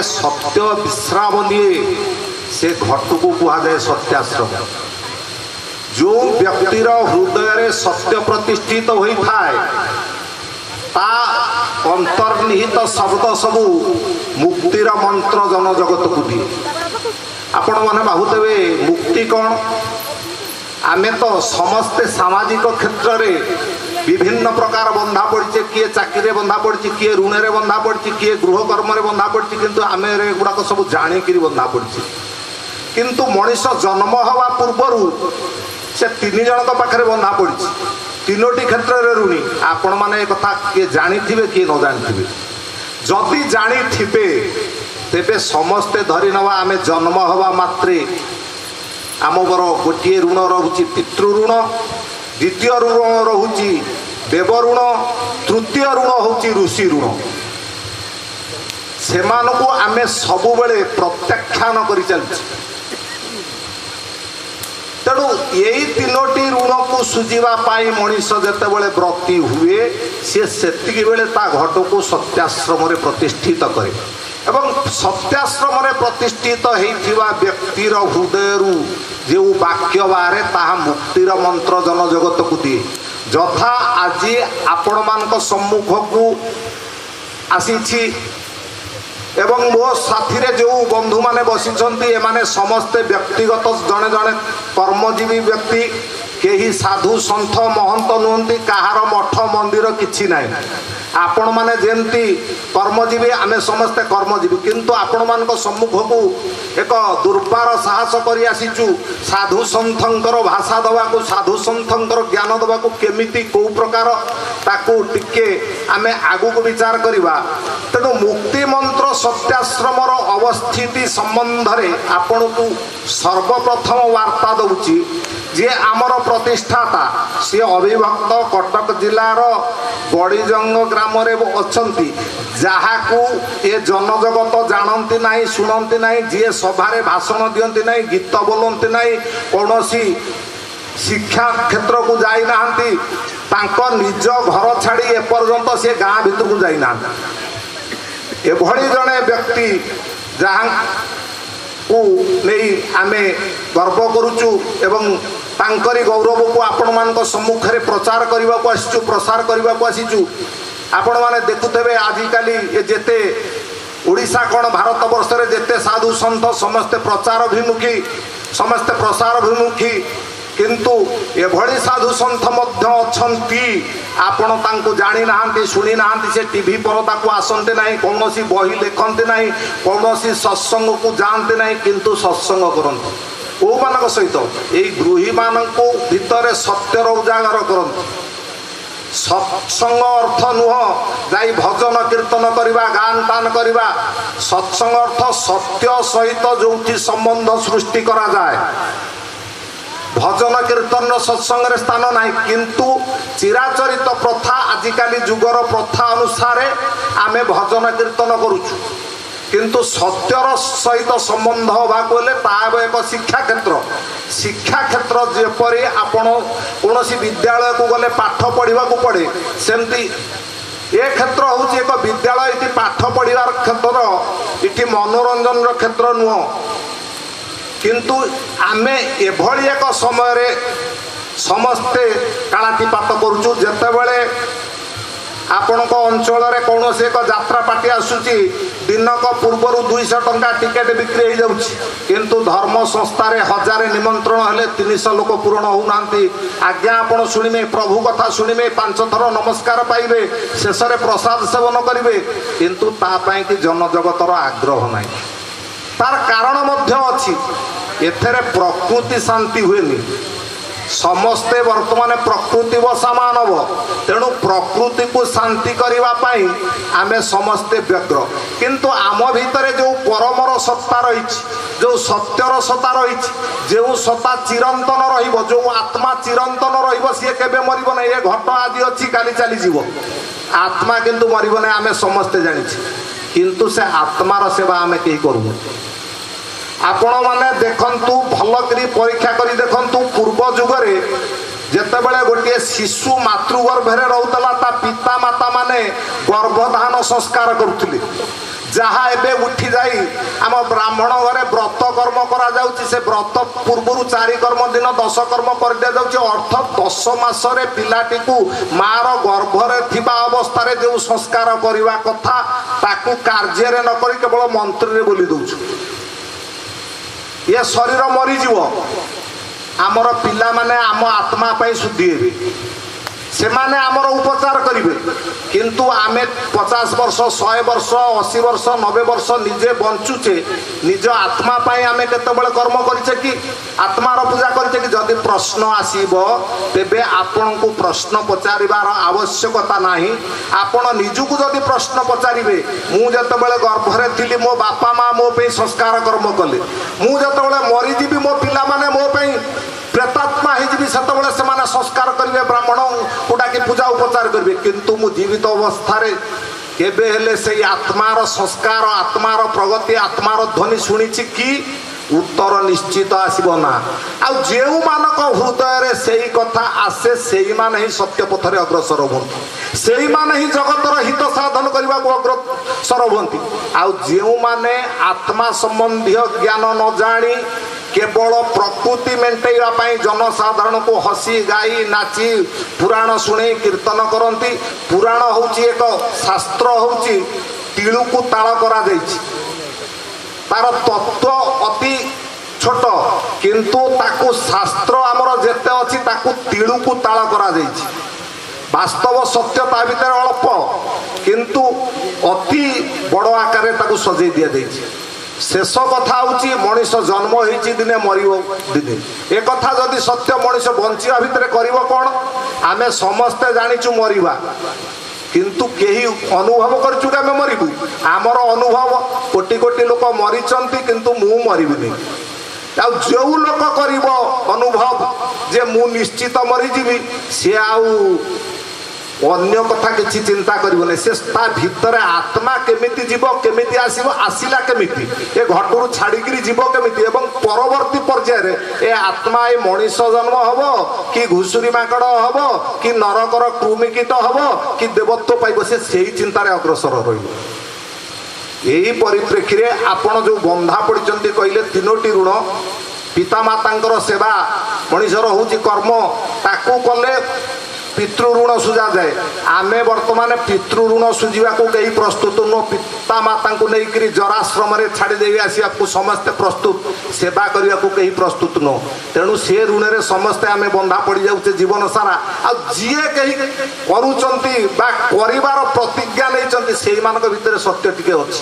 ସତ୍ୟ ବିଶ୍ରାମ ଦିଏ ସେ ଘଟକୁ କୁହାଯାଏ ସତ୍ୟାଶ୍ରମ। ଯେଉଁ ବ୍ୟକ୍ତିର ହୃଦୟରେ ସତ୍ୟ ପ୍ରତିଷ୍ଠିତ ହୋଇଥାଏ ତା ଅନ୍ତର୍ନିହିତ ଶବ୍ଦ ସବୁ ମୁକ୍ତିର ମନ୍ତ୍ର ଜନଜଗତକୁ ଦିଏ। ଆପଣମାନେ ଭାବୁଥିବେ ମୁକ୍ତି କ'ଣ? ଆମେ ତ ସମସ୍ତେ ସାମାଜିକ କ୍ଷେତ୍ରରେ ବିଭିନ୍ନ ପ୍ରକାର ବନ୍ଧା ପଡ଼ିଛେ। କିଏ ଚାକିରିରେ ବନ୍ଧା ପଡ଼ିଛି, କିଏ ଋଣରେ ବନ୍ଧା ପଡ଼ିଛି, କିଏ ଗୃହକର୍ମରେ ବନ୍ଧା ପଡ଼ିଛି, କିନ୍ତୁ ଆମେ ଏଗୁଡ଼ାକ ସବୁ ଜାଣିକିରି ବନ୍ଧା ପଡ଼ିଛି। କିନ୍ତୁ ମଣିଷ ଜନ୍ମ ହେବା ପୂର୍ବରୁ ସେ ତିନି ଜଣଙ୍କ ପାଖରେ ବନ୍ଧା ପଡ଼ିଛି, ତିନୋଟି କ୍ଷେତ୍ରରେ ଋଣୀ। ଆପଣମାନେ ଏ କଥା କିଏ ଜାଣିଥିବେ, କିଏ ନ ଜାଣିଥିବେ। ଯଦି ଜାଣିଥିବେ ତେବେ ସମସ୍ତେ ଧରି ନେବା ଆମେ ଜନ୍ମ ହେବା ମାତ୍ରେ ଆମର ଗୋଟିଏ ଋଣ ରହୁଛି ପିତୃ ଋଣ, ଦ୍ୱିତୀୟ ଋଣ ରହୁଛି ଦେବ ଋଣ, ତୃତୀୟ ଋଣ ହେଉଛି ଋଷି ଋଣ। ସେମାନଙ୍କୁ ଆମେ ସବୁବେଳେ ପ୍ରତ୍ୟାଖ୍ୟାନ କରି ଚାଲିଛୁ। ତେଣୁ ଏଇ ତିନୋଟି ଋଣକୁ ସୁଝିବା ପାଇଁ ମଣିଷ ଯେତେବେଳେ ବ୍ରତୀ ହୁଏ ସିଏ ସେତିକି ବେଳେ ତା ଘଟକୁ ସତ୍ୟାଶ୍ରମରେ ପ୍ରତିଷ୍ଠିତ କରେ। ଏବଂ ସତ୍ୟାଶ୍ରମରେ ପ୍ରତିଷ୍ଠିତ ହେଇଥିବା ବ୍ୟକ୍ତିର ହୃଦୟରୁ ଯେଉଁ ବାକ୍ୟ ବାହାରେ ତାହା ମୁକ୍ତିର ମନ୍ତ୍ର ଜନଜଗତକୁ ଦିଏ। ଯଥା ଆଜି ଆପଣମାନଙ୍କ ସମ୍ମୁଖକୁ ଆସିଛି ଏବଂ ମୋ ସାଥିରେ ଯେଉଁ ବନ୍ଧୁମାନେ ବସିଛନ୍ତି ଏମାନେ ସମସ୍ତେ ବ୍ୟକ୍ତିଗତ ଜଣେ ଜଣେ କର୍ମଜୀବୀ ବ୍ୟକ୍ତି, କେହି ସାଧୁ ସନ୍ଥ ମହନ୍ତ ନୁହନ୍ତି, କାହାର ମଠ ମନ୍ଦିର କିଛି ନାହିଁ। ଆପଣମାନେ ଯେମିତି କର୍ମଜୀବୀ ଆମେ ସମସ୍ତେ କର୍ମଜୀବୀ, କିନ୍ତୁ ଆପଣମାନଙ୍କ ସମ୍ମୁଖକୁ ଏକ ଦୁର୍ବାର ସାହସ କରି ଆସିଛୁ ସାଧୁ ସନ୍ଥଙ୍କର ଭାଷା ଦେବାକୁ, ସାଧୁ ସନ୍ଥଙ୍କର ଜ୍ଞାନ ଦେବାକୁ। କେମିତି କେଉଁ ପ୍ରକାର ତାକୁ ଟିକେ ଆମେ ଆଗକୁ ବିଚାର କରିବା। ତେଣୁ ମୁକ୍ତି ମନ୍ତ୍ର ସତ୍ୟାଶ୍ରମର ଅବସ୍ଥିତି ସମ୍ବନ୍ଧରେ ଆପଣଙ୍କୁ ସର୍ବପ୍ରଥମ ବାର୍ତ୍ତା ଦେଉଛି ଯିଏ ଆମର ପ୍ରତିଷ୍ଠାତା, ସିଏ ଅବିଭକ୍ତ କଟକ ଜିଲ୍ଲାର ବଡ଼ିଜଙ୍ଗ ଗ୍ରାମରେ ଅଛନ୍ତି, ଯାହାକୁ ଏ ଜନଜଗତ ଜାଣନ୍ତି ନାହିଁ, ଶୁଣନ୍ତି ନାହିଁ, ଯିଏ ସଭାରେ ଭାଷଣ ଦିଅନ୍ତି ନାହିଁ, ଗୀତ ବୋଲନ୍ତି ନାହିଁ, କୌଣସି ଶିକ୍ଷା କ୍ଷେତ୍ରକୁ ଯାଇନାହାନ୍ତି, ତାଙ୍କ ନିଜ ଘର ଛାଡ଼ି ଏପର୍ଯ୍ୟନ୍ତ ସେ ଗାଁ ଭିତରକୁ ଯାଇନାହାନ୍ତି। ଏଭଳି ଜଣେ ବ୍ୟକ୍ତି ଯାହାକୁ ନେଇ ଆମେ ଗର୍ବ କରୁଛୁ ଏବଂ ତାଙ୍କରି ଗୌରବକୁ ଆପଣମାନଙ୍କ ସମ୍ମୁଖରେ ପ୍ରଚାର କରିବାକୁ ଆସିଛୁ, ପ୍ରସାର କରିବାକୁ ଆସିଛୁ। ଆପଣମାନେ ଦେଖୁଥିବେ ଆଜିକାଲି ଏ ଯେତେ ଓଡ଼ିଶା କ'ଣ ଭାରତ ବର୍ଷରେ ଯେତେ ସାଧୁ ସନ୍ଥ ସମସ୍ତେ ପ୍ରଚାରାଭିମୁଖୀ, ସମସ୍ତେ ପ୍ରସାରାଭିମୁଖୀ, କିନ୍ତୁ ଏଭଳି ସାଧୁ ସନ୍ଥ ମଧ୍ୟ ଅଛନ୍ତି ଆପଣ ତାଙ୍କୁ ଜାଣିନାହାନ୍ତି, ଶୁଣିନାହାନ୍ତି। ସେ ଟିଭି ପରଦାକୁ ଆସନ୍ତି ନାହିଁ, କୌଣସି ବହି ଲେଖନ୍ତି ନାହିଁ, କୌଣସି ସତ୍ସଙ୍ଗକୁ ଯାଆନ୍ତି ନାହିଁ, କିନ୍ତୁ ସତ୍ସଙ୍ଗ କରନ୍ତି। କେଉଁମାନଙ୍କ ସହିତ? ଏଇ ଗୃହୀମାନଙ୍କୁ ଭିତରେ ସତ୍ୟର ଉଜାଗର କରନ୍ତି। ସତ୍ସଙ୍ଗ ଅର୍ଥ ନୁହଁ ଯାଇ ଭଜନ କୀର୍ତ୍ତନ କରିବା, ଗାନ ତାନ କରିବା। ସତ୍ସଙ୍ଗ ଅର୍ଥ ସତ୍ୟ ସହିତ ଯେଉଁଠି ସମ୍ବନ୍ଧ ସୃଷ୍ଟି କରାଯାଏ। ଭଜନ କୀର୍ତ୍ତନର ସତ୍ସଙ୍ଗରେ ସ୍ଥାନ ନାହିଁ, କିନ୍ତୁ ଚିରାଚରିତ ପ୍ରଥା ଆଜିକାଲି ଯୁଗର ପ୍ରଥା ଅନୁସାରେ ଆମେ ଭଜନ କୀର୍ତ୍ତନ କରୁଛୁ। କିନ୍ତୁ ସତ୍ୟର ସହିତ ସମ୍ବନ୍ଧ ହେବାକୁ ହେଲେ ତାହା ହେବ ଏକ ଶିକ୍ଷା କ୍ଷେତ୍ର। ଶିକ୍ଷା କ୍ଷେତ୍ର ଯେପରି ଆପଣ କୌଣସି ବିଦ୍ୟାଳୟକୁ ଗଲେ ପାଠ ପଢ଼ିବାକୁ ପଡ଼େ, ସେମିତି ଏ କ୍ଷେତ୍ର ହେଉଛି ଏକ ବିଦ୍ୟାଳୟ। ଏଠି ପାଠ ପଢ଼ିବାର କ୍ଷେତ୍ର, ଏଠି ମନୋରଞ୍ଜନର କ୍ଷେତ୍ର ନୁହଁ। କିନ୍ତୁ ଆମେ ଏଭଳି ଏକ ସମୟରେ ସମସ୍ତେ କାଳାତିପାତ କରୁଛୁ, ଯେତେବେଳେ ଆପଣଙ୍କ ଅଞ୍ଚଳରେ କୌଣସି ଏକ ଯାତ୍ରା ପାର୍ଟି ଆସୁଛି, ଦିନକ ପୂର୍ବରୁ 200 ଟଙ୍କା ଟିକେଟ ବିକ୍ରି ହେଇଯାଉଛି, କିନ୍ତୁ ଧର୍ମ ସଂସ୍ଥାରେ 1000 ନିମନ୍ତ୍ରଣ ହେଲେ 300 ଲୋକ ପୂରଣ ହେଉନାହାନ୍ତି। ଆଜ୍ଞା ଆପଣ ଶୁଣିବେ, ପ୍ରଭୁ କଥା ଶୁଣିବେ, 5 ଥର ନମସ୍କାର ପାଇବେ, ଶେଷରେ ପ୍ରସାଦ ସେବନ କରିବେ, କିନ୍ତୁ ତା ପାଇଁକି ଜନଜଗତର ଆଗ୍ରହ ନାହିଁ। ତାର କାରଣ ମଧ୍ୟ ଅଛି, ଏଥିରେ ପ୍ରକୃତି ଶାନ୍ତି ହୁଏନି। ସମସ୍ତେ ବର୍ତ୍ତମାନ ପ୍ରକୃତି ବସା ମାନବ, ତେଣୁ ପ୍ରକୃତିକୁ ଶାନ୍ତି କରିବା ପାଇଁ ଆମେ ସମସ୍ତେ ବ୍ୟଗ୍ର। କିନ୍ତୁ ଆମ ଭିତରେ ଯେଉଁ ପରମର ସତ୍ତା ରହିଛି, ଯେଉଁ ସତ୍ୟର ସତ୍ତା ରହିଛି, ଯେଉଁ ସତ୍ତା ଚିରନ୍ତନ ରହିବ, ଯେଉଁ ଆତ୍ମା ଚିରନ୍ତନ ରହିବ, ସିଏ କେବେ ମରିବ ନାହିଁ। ଏ ଘଟ ଆଜି ଅଛି, କାଲି ଚାଲିଯିବ, ଆତ୍ମା କିନ୍ତୁ ମରିବ ନାହିଁ, ଆମେ ସମସ୍ତେ ଜାଣିଛେ। କିନ୍ତୁ ସେ ଆତ୍ମାର ସେବା ଆମେ କେହି କରୁନୁ। ଆପଣମାନେ ଦେଖନ୍ତୁ, ଭଲ କରି ପରୀକ୍ଷା କରି ଦେଖନ୍ତୁ, ପୂର୍ବ ଯୁଗରେ ଯେତେବେଳେ ଗୋଟିଏ ଶିଶୁ ମାତୃଗର୍ଭରେ ରହୁଥିଲା, ତା ପିତା ମାତା ମାନେ ଗର୍ଭଧାନ ସଂସ୍କାର କରୁଥିଲେ। ଯାହା ଏବେ ଉଠି ଯାଇ ଆମ ବ୍ରାହ୍ମଣ ଘରେ ବ୍ରତ କର୍ମ କରାଯାଉଛି, ସେ ବ୍ରତ ପୂର୍ବରୁ 4 କର୍ମ ଦିନ 10 କର୍ମ କରିଦିଆଯାଉଛି। ଅର୍ଥ 10 ମାସରେ ପିଲାଟିକୁ ମାର ଗର୍ଭରେ ଥିବା ଅବସ୍ଥାରେ ଯେଉଁ ସଂସ୍କାର କରିବା କଥା ତାକୁ କାର୍ଯ୍ୟରେ ନ କରି କେବଳ ମନ୍ତ୍ରରେ ବୋଲି ଦଉଛୁ। ଏ ଶରୀର ମରିଯିବ, ଆମର ପିଲାମାନେ ଆମ ଆତ୍ମା ପାଇଁ ଶୁଦ୍ଧି ହେବେ, ସେମାନେ ଆମର ଉପଚାର କରିବେ। କିନ୍ତୁ ଆମେ 50 ବର୍ଷ, 100 ବର୍ଷ, 80 ବର୍ଷ, 90 ବର୍ଷ ନିଜେ ବଞ୍ଚୁଛେ, ନିଜ ଆତ୍ମା ପାଇଁ ଆମେ କେତେବେଳେ କର୍ମ କରିଛେ କି ଆତ୍ମାର ପୂଜା କରିଛେ କି? ଯଦି ପ୍ରଶ୍ନ ଆସିବ ତେବେ ଆପଣଙ୍କୁ ପ୍ରଶ୍ନ ପଚାରିବାର ଆବଶ୍ୟକତା ନାହିଁ। ଆପଣ ନିଜକୁ ଯଦି ପ୍ରଶ୍ନ ପଚାରିବେ, ମୁଁ ଯେତେବେଳେ ଗର୍ଭରେ ଥିଲି ମୋ ବାପା ମା ମୋ ପାଇଁ ସଂସ୍କାର କର୍ମ କଲେ, ମୁଁ ଯେତେବେଳେ ମରିଯିବି ମୋ ପିଲାମାନେ ମୋ ପାଇଁ ପ୍ରେତାତ୍ମା ହେଇଯିବି, ସେତେବେଳେ ସେମାନେ ସଂସ୍କାର କରିବେ, ବ୍ରାହ୍ମଣକୁ ଡାକି ପୂଜା ଉପଚାର କରିବେ। କିନ୍ତୁ ମୁଁ ଜୀବିତ ଅବସ୍ଥାରେ କେବେ ହେଲେ ସେଇ ଆତ୍ମାର ସଂସ୍କାର, ଆତ୍ମାର ପ୍ରଗତି, ଆତ୍ମାର ଧ୍ୱନି ଶୁଣିଛି କି? ଉତ୍ତର ନିଶ୍ଚିତ ଆସିବ ନା। ଆଉ ଯେଉଁମାନଙ୍କ ହୃଦୟରେ ସେଇ କଥା ଆସେ ସେଇମାନେ ହିଁ ସତ୍ୟ ପଥରେ ଅଗ୍ରସର ହୁଅନ୍ତି, ସେଇମାନେ ହିଁ ଜଗତର ହିତ ସାଧନ କରିବାକୁ ଅଗ୍ରସର ହୁଅନ୍ତି। ଆଉ ଯେଉଁମାନେ ଆତ୍ମା ସମ୍ବନ୍ଧୀୟ ଜ୍ଞାନ ନ ଜାଣି କେବଳ ପ୍ରକୃତି ମେଣ୍ଟେଇବା ପାଇଁ ଜନସାଧାରଣଙ୍କୁ ହସି ଗାଇ ନାଚି ପୁରାଣ ଶୁଣେଇ କୀର୍ତ୍ତନ କରନ୍ତି। ପୁରାଣ ହେଉଛି ଏକ ଶାସ୍ତ୍ର, ହେଉଛି ତିଳୁକୁ ତାଳ କରାଯାଇଛି, ତାର ତତ୍ତ୍ୱ ଅତି ଛୋଟ, କିନ୍ତୁ ତାକୁ ଶାସ୍ତ୍ର ଆମର ଯେତେ ଅଛି ତାକୁ ତିଳୁକୁ ତାଳ କରାଯାଇଛି। ବାସ୍ତବ ସତ୍ୟ ତା ଭିତରେ ଅଳ୍ପ, କିନ୍ତୁ ଅତି ବଡ଼ ଆକାରରେ ତାକୁ ସଜେଇ ଦିଆଯାଇଛି। ଶେଷ କଥା ହେଉଛି ମଣିଷ ଜନ୍ମ ହେଇଛି ଦିନେ, ମରିବ ଦିନେ। ଏକଥା ଯଦି ସତ୍ୟ, ମଣିଷ ବଞ୍ଚିବା ଭିତରେ କରିବ କ'ଣ? ଆମେ ସମସ୍ତେ ଜାଣିଛୁ ମରିବା, କିନ୍ତୁ କେହି ଅନୁଭବ କରିଛୁ କି ଆମେ ମରିବୁ? ଆମର ଅନୁଭବ କୋଟି କୋଟି ଲୋକ ମରିଛନ୍ତି, କିନ୍ତୁ ମୁଁ ମରିବିନି। ଆଉ ଯେଉଁ ଲୋକ କରିବ ଅନୁଭବ ଯେ ମୁଁ ନିଶ୍ଚିତ ମରିଯିବି, ସିଏ ଆଉ ଅନ୍ୟ କଥା କିଛି ଚିନ୍ତା କରିବନି। ସେ ତା ଭିତରେ ଆତ୍ମା କେମିତି ଯିବ, କେମିତି ଆସିବ, ଆସିଲା କେମିତି, ଏ ଘଟରୁ ଛାଡ଼ିକିରି ଯିବ କେମିତି, ଏବଂ ପରବର୍ତ୍ତୀ ପର୍ଯ୍ୟାୟରେ ଏ ଆତ୍ମା ଏ ମଣିଷ ଜନ୍ମ ହବ କି ଘୁଷୁରୀ ମାଙ୍କଡ଼ ହବ କି ନରକର କୃମିକୀଟ ହବ କି ଦେବତ୍ୱ ପାଇବ, ସେ ସେଇ ଚିନ୍ତାରେ ଅଗ୍ରସର ରହିବ। ଏହି ପରିପ୍ରେକ୍ଷୀରେ ଆପଣ ଯେଉଁ ବନ୍ଧା ପଡ଼ିଛନ୍ତି କହିଲେ 3ଟି ଋଣ, ପିତାମାତାଙ୍କର ସେବା ମଣିଷର ହେଉଛି କର୍ମ, ତାକୁ କଲେ ପିତୃ ଋଣ ସୁଝାଯାଏ। ଆମେ ବର୍ତ୍ତମାନ ପିତୃ ଋଣ ସୁଝିବାକୁ କେହି ପ୍ରସ୍ତୁତ ନୁହଁ। ପିତାମାତାଙ୍କୁ ନେଇକରି ଜରାଶ୍ରମରେ ଛାଡ଼ି ଦେଇ ଆସିବାକୁ ସମସ୍ତେ ପ୍ରସ୍ତୁତ, ସେବା କରିବାକୁ କେହି ପ୍ରସ୍ତୁତ ନୁହଁ। ତେଣୁ ସେ ଋଣରେ ସମସ୍ତେ ଆମେ ବନ୍ଧା ପଡ଼ିଯାଉଛେ ଜୀବନ ସାରା। ଆଉ ଯିଏ କେହି କରୁଛନ୍ତି ବା କରିବାର ପ୍ରତିଜ୍ଞା ନେଇଛନ୍ତି ସେଇମାନଙ୍କ ଭିତରେ ସତ୍ୟ ଟିକେ ଅଛି।